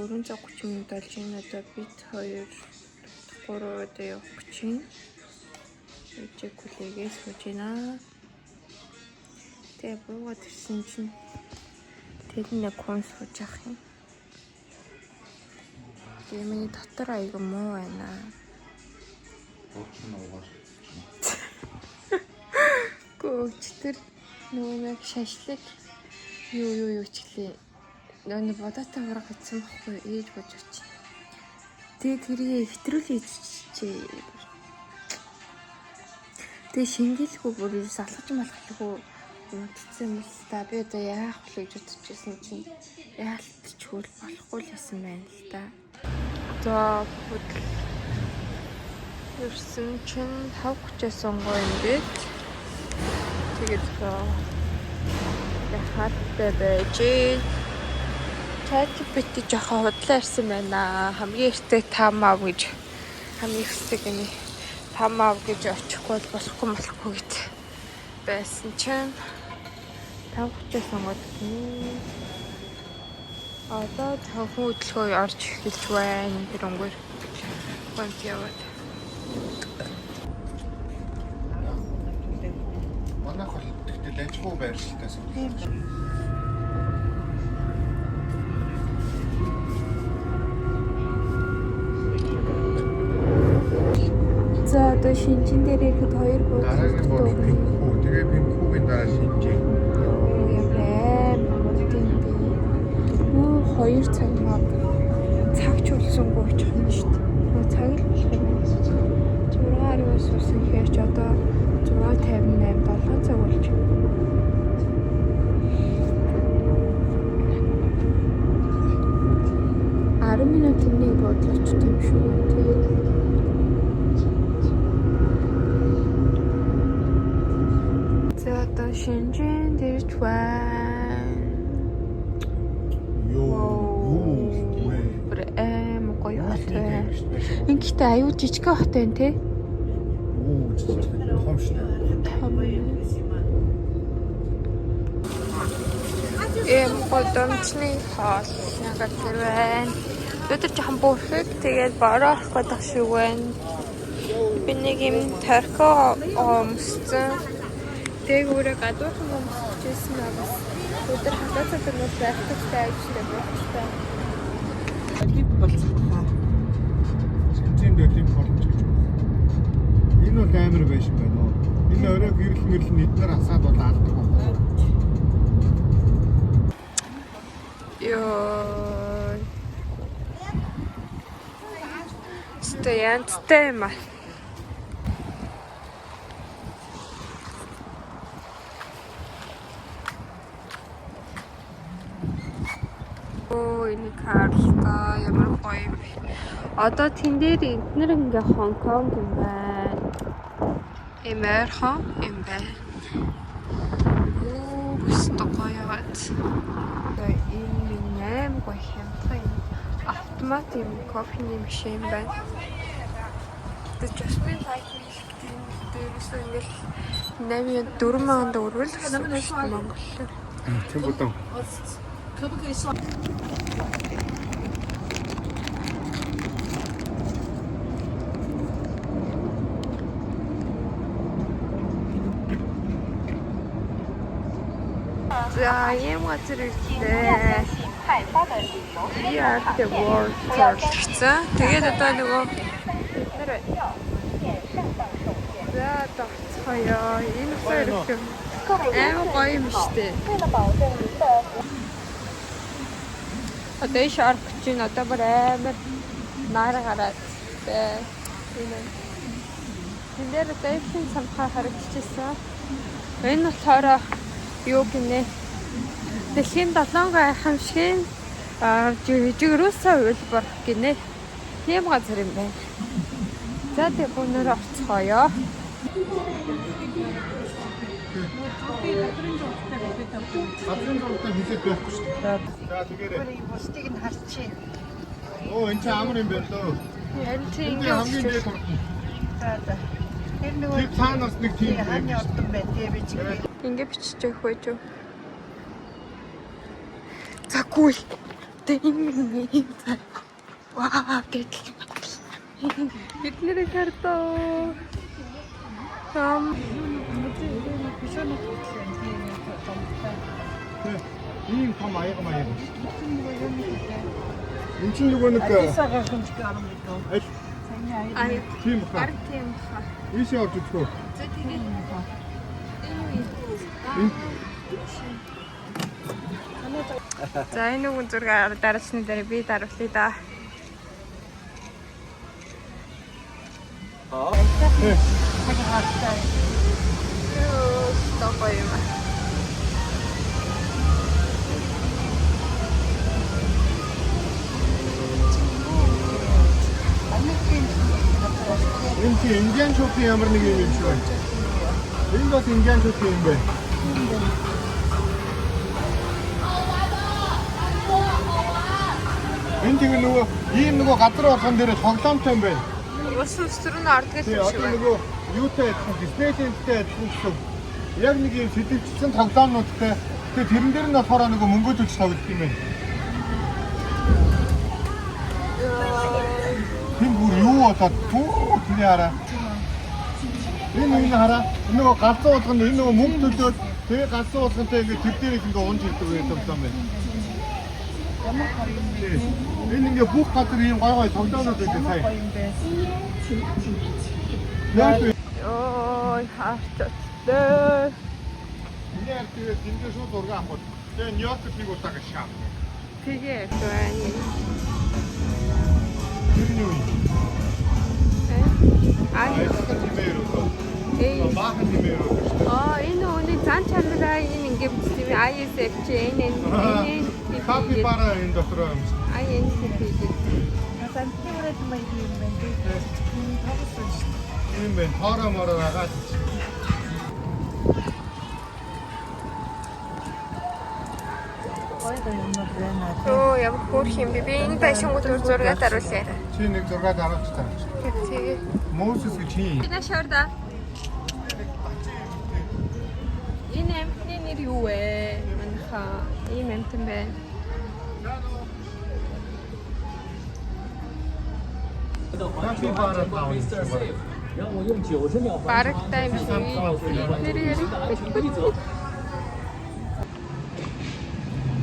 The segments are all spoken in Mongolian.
4 цаг 30 минут болж байна. Одоо бид 2 3 одоо явах гэж байна. Ээжээ хүлээгээ сууж байна. Тэгээ буугаад ирсэн чинь тэр нэг хүн сууж явах юм. Тэгээ миний дотор аяг муу байна. Уучин уугаар. Гөө өчтөр нөгөө нэг шашлык юу ч гэлээ. Нөгөө нэг бодоотой хураг гэсэн байхгүй ээж бож очив. Тэгээ тэрийг хэтрүүл хийчихжээ. Тэгээ шингээлгүй бүр ерөөс алхаж малхалгүй унтцсан юм л та. Би одоо яах вэ гэж бодож байсан чинь яалтчгүй л болохгүй л байсан байна л та. За хөдөл ерсэн чинь 5:30-аас онгоо юм гээд тэгээд яхаатай байж. ChatGPT жоохон худлаа ирсэн байна. Хамгийн эртээ там ав гэж хамгийн ихсдэг юм. Там ав гэж очихгүй бол болохгүй гэт байсан чинь 5:30-аас сонгоод гинэ. Одоо тавхан хөдөлгөөн орж эхэлж байна. Тэр өнгөр гонт яваад. Манайх бол тэгтэл лажгүй байршилтай суудаг. За одоо шинжин дээр ирэхэд хоёр Дараагийн буудлын бол Пинхүү. Тэгээ Пинхүүгийн дараа Шинжин. Ямар амар хурд юм бэ? Нүү 2 цаг маг цаг ч үлсэнгүй очих юм шүү дээ. Нөө цаг л болох юм. 6:10-аас суусан гэхээр ч одоо 6:58 7 цаг болж байна. 10 минутын нэг бодлооч юм шүү. Тэгээд за одоо шинжин дэрж байна. Йоо, юу вэ? Бүр аим гоё хот байна. Энэ гэхдээ аюу жижигхэн хот байна те. Юу жижиг том шүү дээ. Том. Эм годомчны хоол газар байна. Бид нар жоохон бүрхэг тэгээд бороо орох гэдэг шиг байна. Би нэг юм торхио өмссөн. Тэгээд өөрөө гадуурхан өмсөжсэн ба бас өдөр хагас өдөр бол байхтай ажтай буухтай. Олимп болсон баха. Шинжин дээр Олимп боломж гэж байна. Энэ бол амар байш байна уу? Энэ орой гэрэл мэрэл нь эднэр асаад бол алдаг байна. Йоо. Өстө янзтай юм а. Оо энэ карта ямар гоё юм бэ. Одоо тэн дээр эднэр ингээ Хонконг юм байна. Эм ойрхон юм байна. Оо өстө гоё яваад. Одоо энэ минь аим гоё хямдхан юм. Автомат юм кофений машин байна. Тэгээ Jasmine Light Milk дээрээс ингээл 8 4 төгрөгөөр л гэсэн үг шүү дээ Монголоор. Тийм бодон. За ийм газар ирлээ. We are the world гэсэн. Тэгээд одоо нөгөө бид нар за одоо оцгоё. Энэ усаар ирэх юм. Амар гоё юм штэ. Одоо иш орох гэж байна. Одоо бүр амар нар гараад тэ. Энэ. Тэн дээр одоо эвхийн самхаа харагдчихсан. Энэ болохоор юу гинэ? Дэлхийн долоон гайхамшигын жигрүүсээ уйлбар гинэ. Тийм газар юм байна. За тэг өнөр орцгоё. Газрын зурагтай хилээд байхгүй шүү дээ. За тэгээрэй. Бусдыг нь харчих. Оо энэ чинь амар юм байна лөө. Харин тийм Энэ ингэ хамгийн дээд урд нь. За за. Тэр нөгөө Тэр цаана бас нэг тийм ханы ордон байна тий би чиг. Ингэ бичиж өгөх байж юу? Заггүй. Одоо энэ юм. Вау гэтэл. Бид нэрийг хардаа. Там Ийм том аяга маяг. Энд чинь нөгөө нэг Адисагаа хэмжих арга гэдэг. аль аяг тийм баха. баг тийм баха. Ийшээ орж үзэх үү? За тэгээд энэ юу Энэ За энэ үгэн зураг дараачны дээр би даруулъя да. Хагастай. Юу гоё юм. энэ чи индианчуудын ямар нэг юм юм шиг байна. Энэ бас индианчуудын юм байна. Энэ тийм нөгөө ийм нөгөө газар болгон дээр тоглоомтой юм байна. Ус ус рүү н ордог Тий, юм шиг одоо байна. нөгөө юутай адилхан Диснейлендтэй адилхан гэсэн. Яг нэг ийм сэдвчилсэн тоглоомнуудтай. Тэгээ тэрэн дээр нь болохоор нөгөө мөнгө төлж тоглох юм байна. Тэр бүр юу болоод түр тэрий хараа. Энэ энэ хараа. Энэ нөгөө галзуу болгоно энэ нөгөө мөнгө төлөөд тэгээ галзуу болгонтой ингээд тэр дээр их ингээд унж ирдэг үе тоглоом байна. Ямар гоё юм бэ? Тий. Энэ ингээд бүх газар ийм гой гой тоглоомнууд байдаг сая. Гоё юм бэ? Яг л Ой, харцтай. энэ яар тэгээд эндээ шууд зураг авах бол. Тэгээ Нью-Йоркт нэг удаа гашаа. Тэгээ байна. Тэр нь юу юм? Аа, Аяга тимээр өсөө. ээ. Баахан тимээр өсөө шүү дээ. Аа, энэ үүний зан чанараа энэ ингэ бичсэн юм. ISFJ N N N N Капибара энэ дотор юм шиг. I N T P гэдэг. Амтны үрээд маяг юм байна. Тогсон шүү. Тийм байна. Хоороо мороо байгаа ч. Гоё гоё юмнууд байна. Оо, ямар хөөрх юм бэ? Би энэ байшингууд өөр зураг даруулъя. Чи нэг зураг даруулж таа. Тэгээ. Мoses гэж хин. Би наашаар да. Энэ амтны нэр юу вэ? Манайхаа ийм амтан байна. Капибара таун. 让我用90秒还 Барагтай юм шиг. Нэр ярих.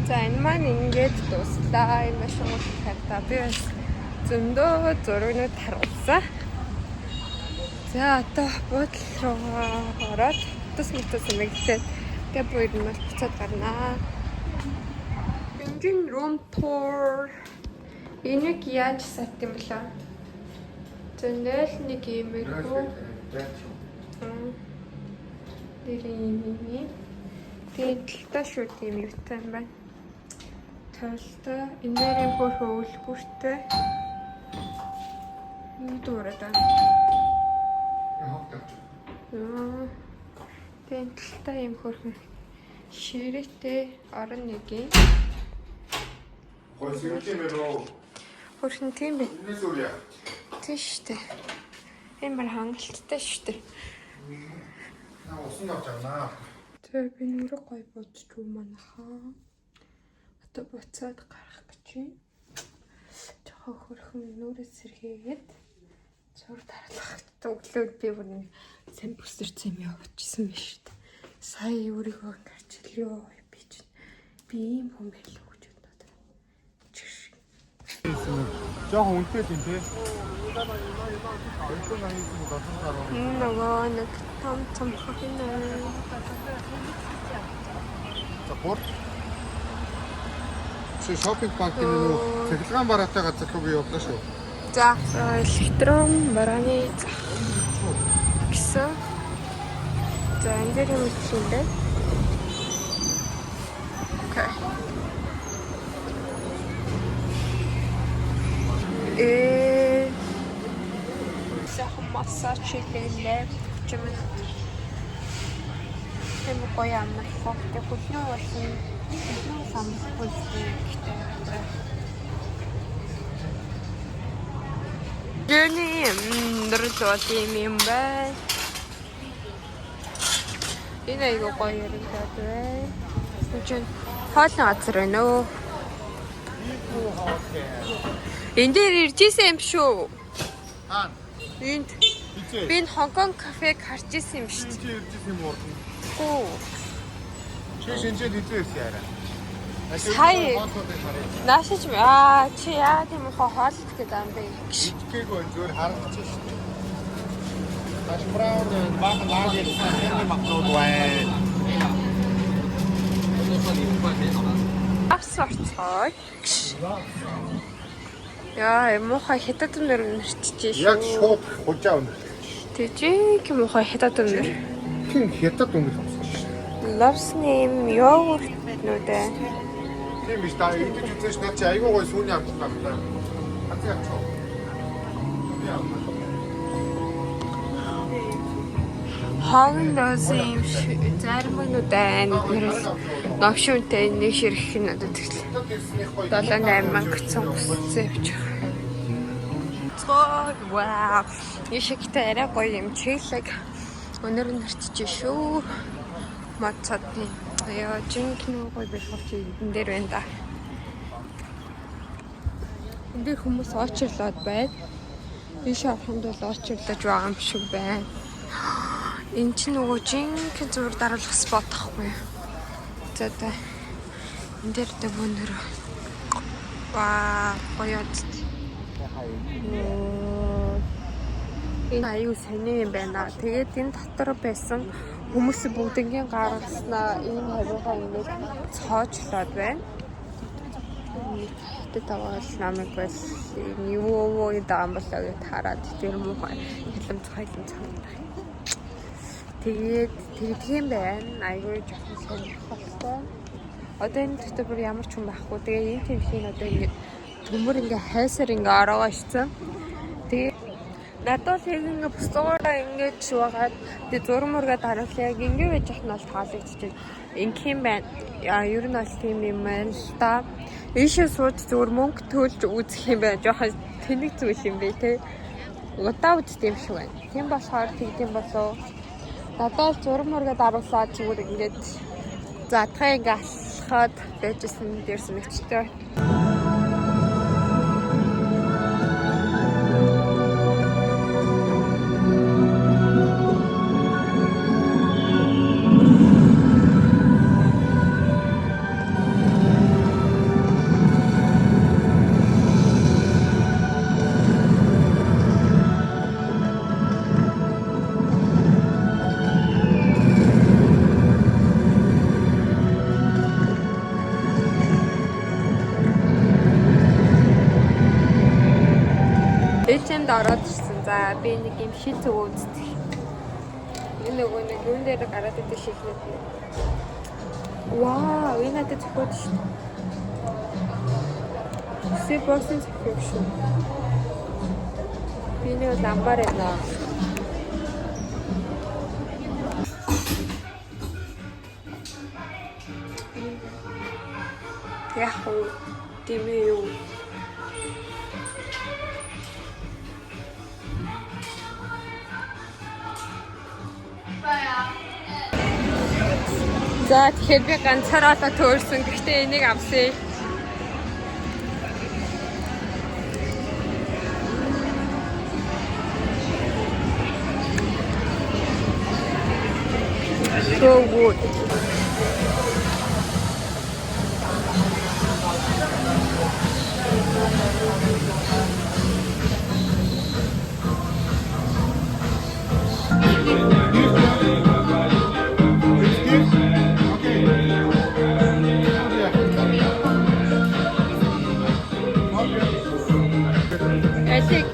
За энэ маань ингээд дуслаа. Энэ байшингууд хартаа. Би бас зөндөө зурагнууд харуулсан. За одоо буудлын руугаа ороод тус мутас юмэгдээд тэгээ буйр нь бол буцаад гарнаа. Бинжин room tour. Энийг яаж сайт юм бэлээ? За 01 иймэрхүү. Нэр юм юм юм. Тэгээд талдаа шууд юм юутай юм байна. Тойлтой. Энэ дээр юм хөөрхөн өвлгүүртэй. Юу дуурайд байна. Аа. Тэгээд талдаа юм хөөрхөн ширээтэй орон нэг юм. Гой сэргэм рүү. Хөөрхөн тийм бэ. Энэс үр яа. Тийм шүү дээ. Энэ бар хангалттай шүү дээ. Наа усан авч авнаа. Тэр би нүрэ гой бодож юу манайхаа. Одоо буцаад гарах гэж байна. Жохоо хөрхөн нүрэ сэргээгээд зур дарлах. Өглөөд би бүр нэг сайн бүсэрсэн юм явуулчихсан байх шүү дээ. Сая өөрийгөө гарч илээ. Би чинь би ийм хүн байлаа гэж бодоод. Чиш. Жохон үнэтэй л юм те. 289 7 Энэ нөгөө нэг том том хохин нэ. За гур. Чи шопинг паркийн нөгөө цахилгаан бараатай газар руу би явлаа шүү. За, электрон барааны зах гэсэн. За, энэ дээр юм юм бэ? Окей. Э сайхан массаж хийлээ. 30 минут. Тийм гоё амарлаа. Тэг хөлнөө болсон. Хөлнөө самсгүй гэхдээ. Жөний өндөр бол юм юм байна. Энэ айгуу гоё яригдаад байна. Энэ чинь хоолны газар байна өө. Энд дээр ирж исэн юм шүү. Аа. Энд Хизээ. би энэ Хонконг кафег харж исэн юм шүү. Чи ирж исэн юм уу? Гүү. Чи шинжээд хизээ ирсэн яриа. Сая. Наашиж аа чи яа тийм хоо хоолт гэдэг юм бэ? Итгээг зүгээр харагдчих шүү дээ. Hash brown баахан лагер санхны махнууд байна. Авс орцгоо. Яа, муухай хятад өнөр өнөрчжээ шүү. Яг шууд хужаа өнөр. Тэжээ муухай хятад өнөр. Хин хятад өнөр авсан шүү дээ. Loves name йогуртнууд ээ. Тийм биш та идэж үзээш над чи айгүй гой сүүний амтлаа байна. Хазаа явчих. Хоогондоос юм зармагнууд байна. Нэрэл новшуунтай нэг ширхэг нь одоо тэгэл 7 8 мянга цонхсон явчих. Цоо вау. Ишигтэй арай гоё юм чиглэг өнөр нэрчиж шүү. Мацадны. Яа, жинхэнэ гоё байх чи энэ дээр байна да. Энд дээр хүмүүс очрлоод байна. Ийш орохонд бол очрлож байгаа юм шиг байна. Энэ чинь нөгөө жинхэнэ зур даруулах спот ахгүй юу? За за. Энэ дээр дэ өнөр. Ваа, гоё үст. Энэ аюу сони юм байна. Тэгээд энэ дотор байсан хүмүүс бүгднгийн гаргаснаа ийм хавьгаа ингээд цоочлоод байна. Хятад таваал намайг бол энэ юу юу гэдэг юм болоо гэд хараад тэр муухай хилэмц хилэмц хандах. Тэгээд тэгдэг юм байна. Аюу жоохон сонирхолтой. Одоо энэ дотор бүр ямар ч хүн байхгүй. Тэгээ ийм тийм шиг одоо ингээд төмөр ингээ хайсаар ингээ ороогоо шицэн. Тэгээ надад бол яг ингээ бусдаараа ингээд шуугаад тэгээ зураг мургаа даруул яг ингээ байж хат нь бол таалагдчих. Ингэх юм байна. Яа, ер нь бол тийм юм байна л да. Ийшээ сууж зүгээр мөнгө төлж үзэх юм байна. Жохон тэнэг зүйл юм бэ те. Удаа үздэг юм шиг байна. Тийм болохоор тэгдэм болов. Надад бол зураг мургаа даруулаад зүгээр ингээд задхаа ингээ алхаад байжсэн дээрс мэгчтэй. ЭйчЭм-д ороод ирсэн. За би нэг юм шил зүг үздэг. Энэ нөгөө нэг юун дээр гараад идэг шилнүүд нь. Вау, энэ надад зөхиод шүү дээ. Си босын зөхиод шүү. Би нэг ламбар байна. Яг уу, дэмээ юу? За тэгэхээр би ганцаараа л төөрсөн. Гэхдээ энийг авсан. So good. Алиг.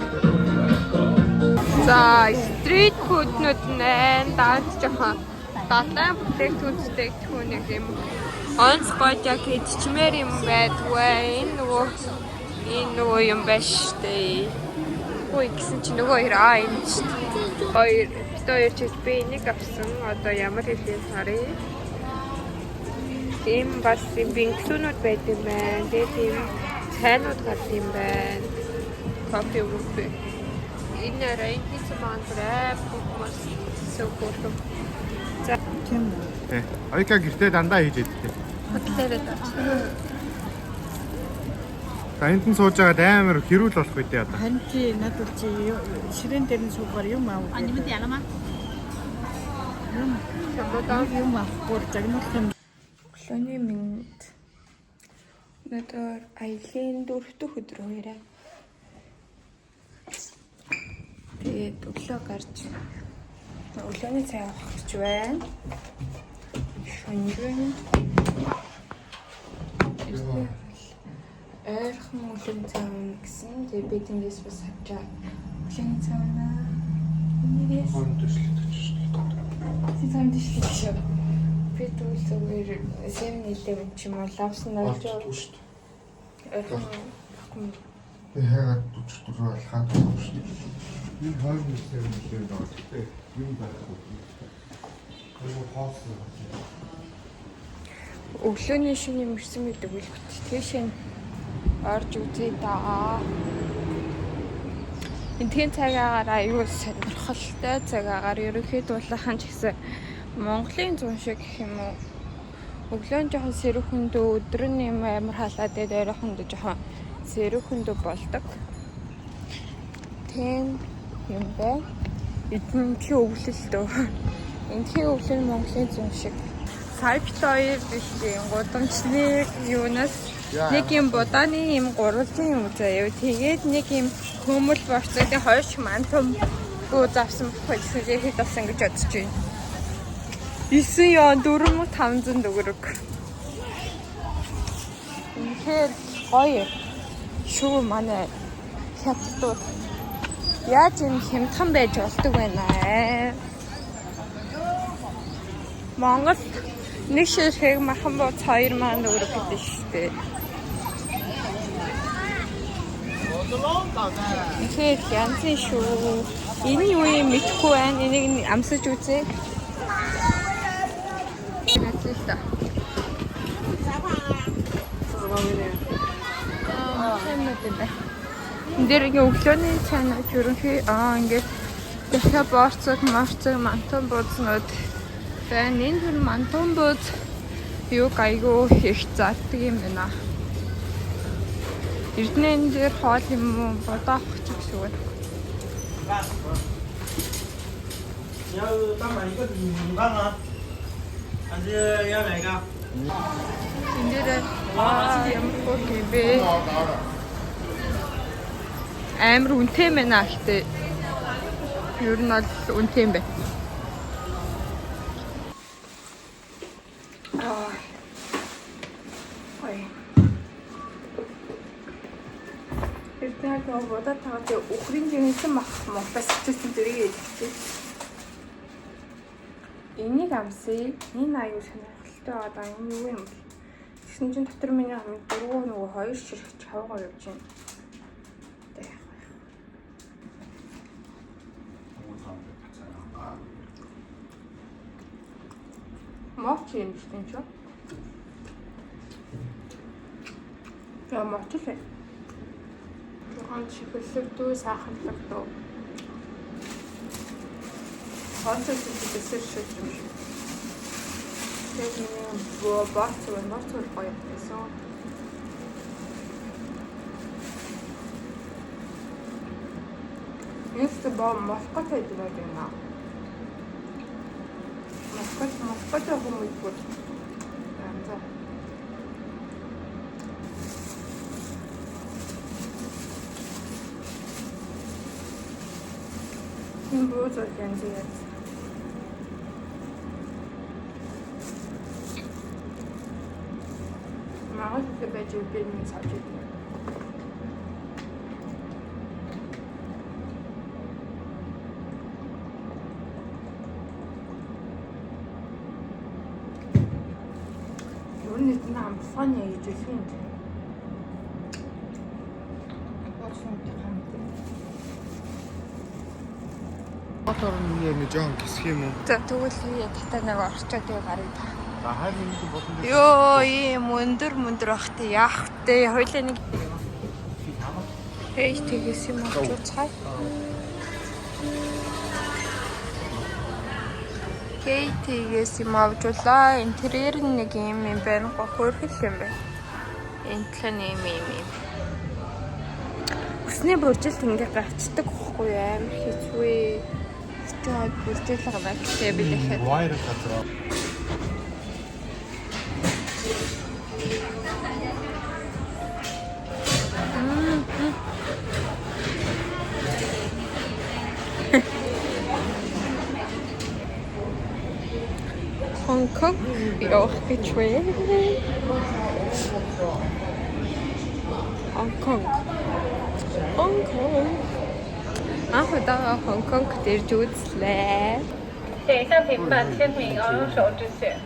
За, стрит фуднууд нэ даач жоохон далайн бүтээгдэхүүн бүтээгдэхүүн нэг юм онц гойж яг идчмээр юм байдгүй. Энэ нөгөө юм байж штэ. Ой гэсэн чи нөгөө хоёр аа энэ штэ. Хоёр бит хоёр чиг би энийг авсан. Одоо ямар хэлийг харъя. Тийм бас юм бингсүүнүүд байд юм байна. Тэгээ тийм цайнууд гард юм байна. Кофе мөфе. Энэ арай хийсэн маань бүр хүмүүс сөөхөрхөн. За Тийм үү. Э, Оюка гэртээ дандаа хийж иддэг. хөтлөөрэй даа. За энд нь сууж байгаад амар хэрүүл болох үедээ одоо. Харин тий над бол чи ширээн дээр нь суугаар юм аав. 啊，你们点了吗？ Юм авахгүй загнуулах юм. Өглөөний мэнд. Өнөөдөр аялын дөрөв дэх өдөр хоёраа. Тэгээд өглөө гарч өглөөний цай авах гэж байна. Шөнөжин. Ойрхон өглөөний цай ууна гэсэн. Тэгээд би тэндээс бас авчаа. Өглөөний цай ууна. Энийгээс Хооронд төслөж шүү дээ. цай дэшлээ шүү. Би тэгвэл зүгээр 7-Eleven ч юм уу лавсан олж шүү дээ. ойрхон авахгүй. Би хайгаад 44 алхаад байгаа шүү дээ. Энэ 21 нэлээд байгаа. Гэтэ юм байхгүй. Айгуу хоосон байна. Өглөөний шинэ юм ирсэн байдаг үлгт. Тийшээ орж үзье да. Энтхийн цаг агаар аюул сонирхолтой цаг агаар ерөнхийдөө улахан ч гэсэн Монголын зун шиг гэх юм уу. Өглөө нь жоохон сэрүүхэндөө, өдөр нь юм амар халаад тэгээд оройхондоо жоохон сэрүүхэндөө болдог. Тийм юм байна. Эдэнхий өвлөлтөө. Энтхийн өвлөл нь Монголын зун шиг. Сая бит хоёр биш юм гудамжны юунаас нэг юм будааны юм гурвалжин юм заяа. Тэгээд нэг юм хөмөл борцоо тэг хоёр шиг мантум гоо завсан бохгүй гэсэн чинь хэд болсон гэж бодож байна. 9 ёо 4500 төгрөг. Үнэхээр гоё шүү манай хятадууд. Яаж юм хямдхан байж болдог байна аа. Монгол нэг ширхэг махан бууз 2000 төгрөг гэдэг шүү дээ. Тэгэхээр янзын шүү. Энэ юу юм мэдэхгүй байна. Энийг нь амсаж үзье. Наслаа. Аа, юм байна. Энд дээр ингээ өглөөний цайнууд ерөнхий ингээд дахиад борцог, морцог, мантан буузнууд байна. Энэ төр мантан бууз юуг айгүй их зардаг юм байна. Эрдэнэ энэ дээр хоол юм уу бодоо авах гэж шиг байна. 你要单买一个卤蛋吗？还是要哪个？ Энд дээр аа ямар хөөрхөн юм бэ? Амар үнэтэй юм байна гэхдээ. Ер нь бол үнэтэй юм байна. Аа. Ой. Эрдэнэ нөгөө будаа тагаад үхрийн жинхэнэ мах махаас хэвчээсэн зэрэг идчихээ. Энийг амсъя. Энэ аюу сонирхолтой байгаа. Энэ юу юм бэ? Тэгсэн чинь дотор миний хамгийн дөрөв нөгөө хоёр ширхэг чавга явж байна. Одоо яах вэ? Мочи юм шиг юм чи? Яа мочи л. Жохон чихэрлэгдүү, сахарлагдуу. Хоцор зүтгэсэр шиг юм шиг. Тэгээд миний боц уу, моц уу гоё байсан. Эс бо москот байдаг юм аа. Москот москот хүмүүс бүр. За. Энэ бууз бол янз янз. Монгол хэлтэй байж би нэг савж идэнэ. Ер нь эдгээр амтлахын гэж хэлэх юм. Мотор нь яг нэг жоон гисэх юм уу? За тэгвэл татаа нэг орчоо тэгээ гарыг та. За хайр нэг болон дээр Йоо, ийм өндөр мөндөр бах та яах вэ? Хоёлаа нэг Эй, тэгээс юм авч цай. Кейтигээс юм авчулаа. Интерьер нь нэг юм юм байна. Гоо хөөрхөл юм байна. Энэ талын юм юм юм. Цэсний буржилт ингээ гарчдаг хгүй амар хэцүү. Чод буржилга байна би дахиад. Viral газар. Хонконг явах гэж байна. Хонконг. Хонконг. Анх удаага Хонконгт ирж үзлээ. 点一下平板签名，然后用手指写。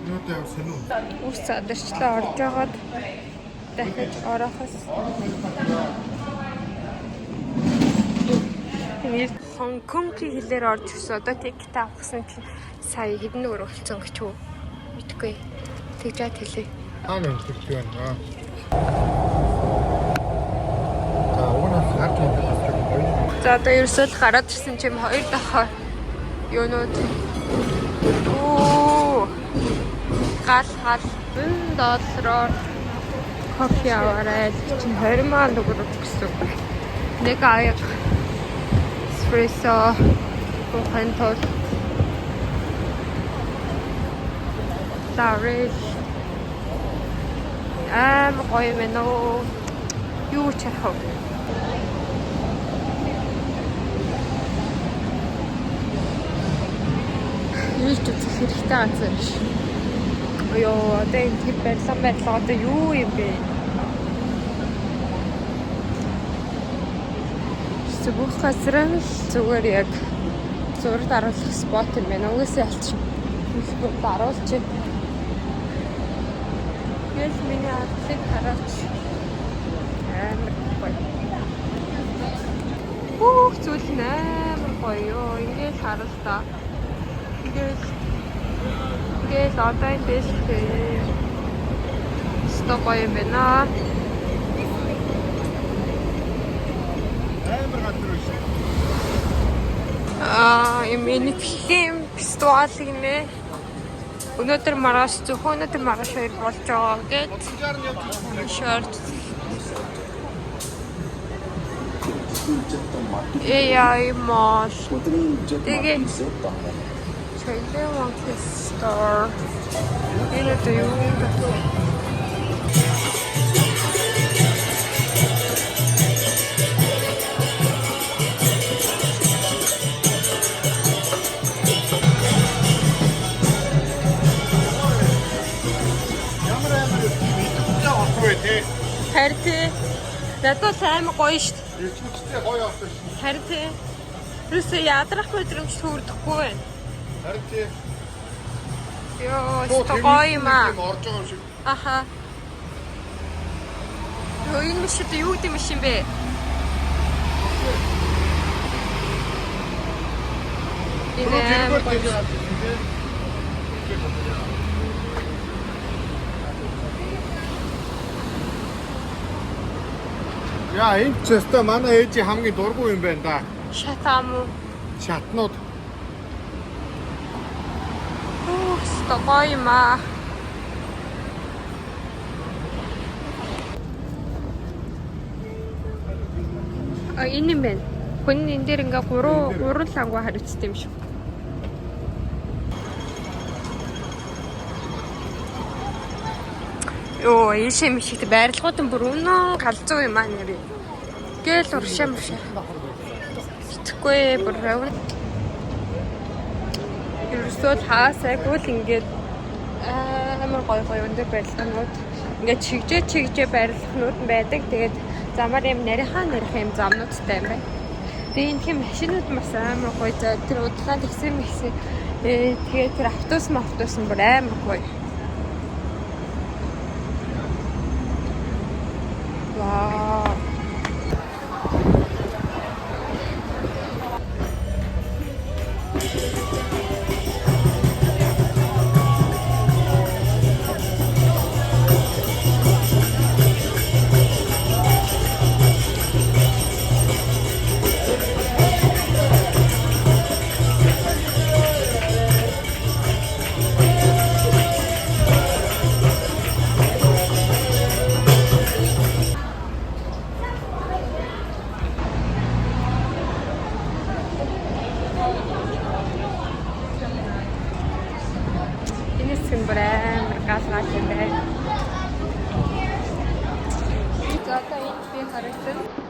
Юутай ямар сонин. Үс задарчлаа орж байгаад дахиж ороохос нэр Хонконгийн хэлээр орж ирсэн. Одоо тикет авахсан чинь сая хэдэн төгрөг болсон гэж үү? Мэдгүй. Тэгж яа тэлээ. Хаана өмсөж байна? За, уг нь бас харж байгаа бас жоохон гоё. За одоо ерөөсөө л гараад ирсэн чим хоёр дахь юунууд. Оо. Гал гал 1 доллараар кофе аваарай. Чинь 20 мянган төгрөг гэсэн. Нэг аяг эспрессо уухын тулд Дарэл амар гоё юм байна уу? Юу ч ярих вэ? Юу ч үзэх хэрэгтэй газар биш. Йоо, одоо энэ тэр барилга барилга одоо юу юм бэ? Бүх газар нь л зүгээр яг зураг даруулах spot юм байна. Угаасаа ялч Facebook даруулчих. Тэгэл миний ардлыг хараач. Амар гоё. Бүх зүйл нь амар гоё ёо. Ингээл харал та. Ингээл ингээл одоо энэ дэжтэй. Өстой гоё юм байна. Амар газар биш. Аа, юм NFT фестивал гинэ. Өнөөдөр маргааш зөвхөн өнөөдөр маргааш хоёр болж байгаа гэд Гудамжаар нь явж чадахгүй. шорт. AI mall. Тэгээ Chile Monkey Store. Энэ одоо юу юм бэ? Ямар амар юм идэвхтэй орох вэ те? Харин тий. Надад бол амар гоё шүү дээ. Ирчүүчтэй гоё орсон шин. Харин тий. Ерөөсөө ядрах мэдрэмж төрдөхгүй байна. Харин тий. Йоо, өстой гоё юм аа. Тийм орж байгаа юм шиг. Аха. Йоо, энэ маш одоо юу гэдэг юм шин бэ? Энэ Түрүү амар тэргээр гоё. тийж гарч ирсэн те. Яа, энэ ч өстой манай ээжийн хамгийн дургу юм байна да. Шат ам уу? Шатнууд. Үх, өстой гоё юм аа. А энэ юм байна. Хүн энэ дээр ингээ гурав гурван лангуу хариуцсан юм шиг. Йоо, ийшээ мишигт байрлалгууд нь бүр үнэн галзуу юм аа нэрээ. Гээл уршаа мушаа. Итгэхгүй бүр равн. Ерөөсөө л хаасайгүй л ингээд амар гоё гоё өндөр барилганууд ингээд чигжээ чигжээ барилганууд нь байдаг. Тэгээд замаар юм нарийнхаа нарийнхан юм замнуудтай юм байна. Тэгээд энэ хэм машинууд бас амар гоё. За тэр удалгаан тэгсэн мэгсэн. Тэгээд тэр автобус автобус нь бүр амар гоё. Вау. Би харагдана.